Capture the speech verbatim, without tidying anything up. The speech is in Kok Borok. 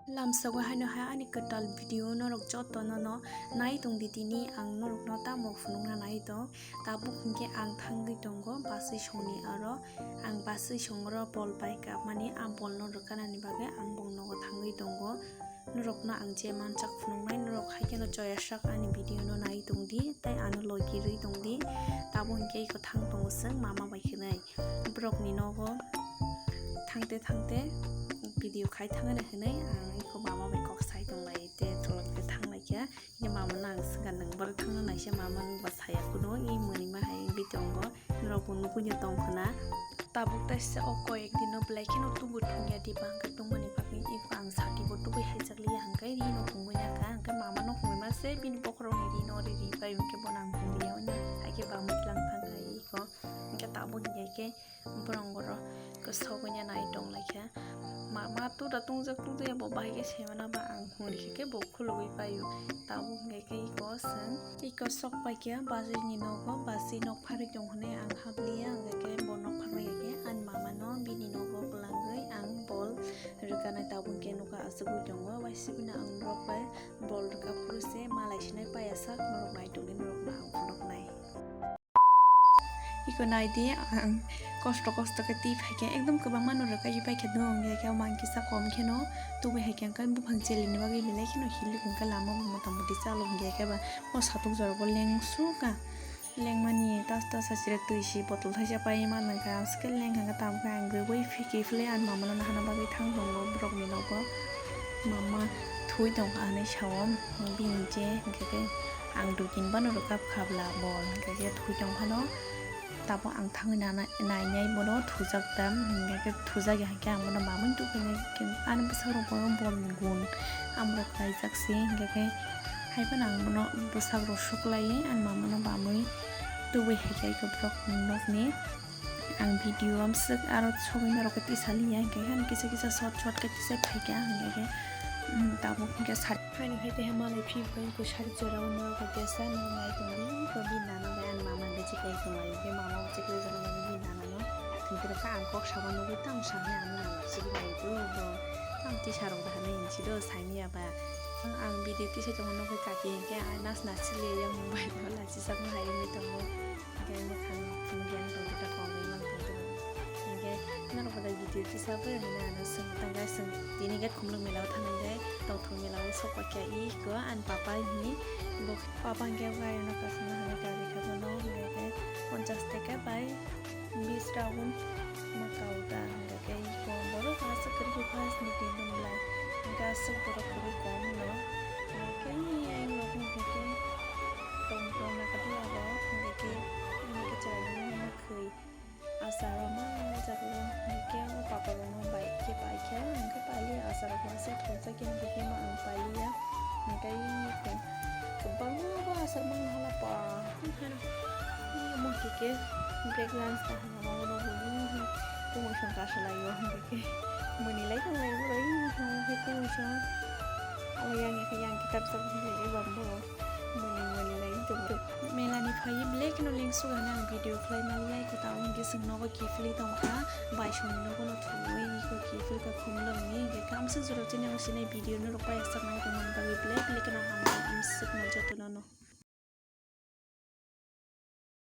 Lamsao haino hai ani kwtal video norok joto no no nai tong di, tini ang norok no tamo phunukna nai tong. Tabuk hinkhe ang thangwi tongo basui songni aro, ang basui songro bol bai kapmani, a bol no rwkanani bagwi ang bong nogo thangwi tongo. Norok no ang je mansak phunuknai, norok hai kheno joya sak ani video no nai tong di, tei ano logi rwi tong di. Tabuk hinkhe iko thang tongo chwng mama bai khwnai. Borokni nogo thangte thangte video khai thangani hinwi ang iko mama bai kok sai tonglai tei tholok khe thanglaikha. Ye mama no ang swngkha, nwng borok thangna naisa mama no ba saya kuno, i mwnwi ma hai wngwi tongo, norok bo nugui no tong khna. Tabuk taisa o koi ek dino belai kheno tubu thungya diba hwnkhe tongmani bagwi iko ang sati bo tubui haijakliya hwnkhe ri no hungwi ya kha, hwnkhe mama no hungwi ma se bini bokhorokni ri no ri ri pai hwnkhe bono ang hungwi ya, hwnkhe bamwi tlang thang hai iko, hwnkhe tabuk hinkhe. Borok oro kwsogwi nai tong lai kha. Ma, ma tura tungjak tungtwi bo bahai khe se mano ba ang hwnwi khe bo khulugwi paio. Tabuk hwnkhe khe iko chwng iko sok pai kha bajwi ni nogo, bajwi nok pharwi tong hwnwi ang hap liya, hwnkhe khe bo nok pharmai khe ani mama no bini nogo kwlangwi ang bol rwkanai. Tabuk hwnkhe nokha achugwi tongo, waisubino ang norok bai bol rwkha phuru se malai sinai paiya sak norok nai tongdi, norok no ang phunuknai. Iko nai di, ang kosto kosto khe twi phai khe ekdom kwbangma no rwkha, pai khe dong ya khe mang kisa kom khe no tubui hai khe ang buphang cheli ni bagwi belai kheno hilik hwnkhe lama bo mota moti chalo hwnkhe khe ba o satung jora bo leng su ka leng mani tas tas sachira twi si botol thaisa pai ma nang kha ang swkhe leng kha khe tabuk khe ang rwui phiki philai ang mama no nahana bagwi thang tongo borok ni nogo mama thwi tong kha hinui sao bini je hwnkhe khe. Ang dukin bano rwkap khabla bol hwnkhe khe thwi tong phano tabuk ang thangwi nana nainai bono thujak tam hwnkhe khe thujak ya hwnkhe ang bono mamwi tubui ani bwsarok bono bolni gun amrok kaijak se hwnkhe khe haiphano ang bono bwsarok suklaiwi ani mamano bamwi tubui hai khe borok nokni. Ang video amswk aro sogwi norok khe tisa liya hwnkhe khe kisa kisa short short khe tisa phaikha hwnkhe khe tabuk hwnkhe sari. Haino hai tei malai phiyok khe sari jora o norok khe tesa nai tongdi ko bini nana bai ani mama hwnkhe chiklai tonglaio hwnkhe mama bo chiklai jora nani bini nana no thwngtwrwkha ang kok sabo nugwi tamo saknai ang nana chiklai do bo tamo tisa rok da hinwi hinwi si do saimanya ba ang video tisa tongma nugwi kaki hwnkhe nas nas chiliya yang mobile o lachijakma hai wngwi tongo. Hwnkhe mwkhang phunukya wng tongkhe ta kok bai man tongkhe bo. Hwnkhe norok bo da video kisa bo hwnwi ano swng tangkha, swng tini khe Khumlwng mela o thangnai khe tongthok mela o sok paikha iko ani papa hwnwi bo papa hwnkhe gari no kasana hwnwi kari kha bono hwnkhe khe ponchas taka bai bis round ma kao ta hwnkhe khe iko borok aswk kwrwi khe first ni tin dum belai hwnkhe aswk borok kwrwi kom no hwnkhe khe ayang rok hwnkhe khe tong tong nakardi abo hwnkhe khe hwnkhe khe chwraino hwnma khwi. Achar rok ma jago hwnkhe o papa rok no bai khe pai khe hwnkhe pai li achar rok ma se thoksa khe hwnkhe khe ma ang pai li ya hwnkhe kwbangma bo achar mang hala pa hwnkhe khe break lunch ta hwnma bo no bo kumui song kasalai o hwnkhe khe mwnwi lai tong lai borok hwnkhe kumui song abo yang khe yang kitab jabo hwnkhe bang borok. Mwnwi mwnwi lai tong. Mela ni phai belai kheno lengsu gana ang video khlai maliya, iko ta hwnkhe chwng nogo kiphilwi tongkha, bai songni nogo no thumwi iko kiphilkha Khumlwng ni, hwnkhe kamswk jora chini o sinai video norok pai sak nai tongmani bagwi belai belai kheno hambai amswk no jotono no.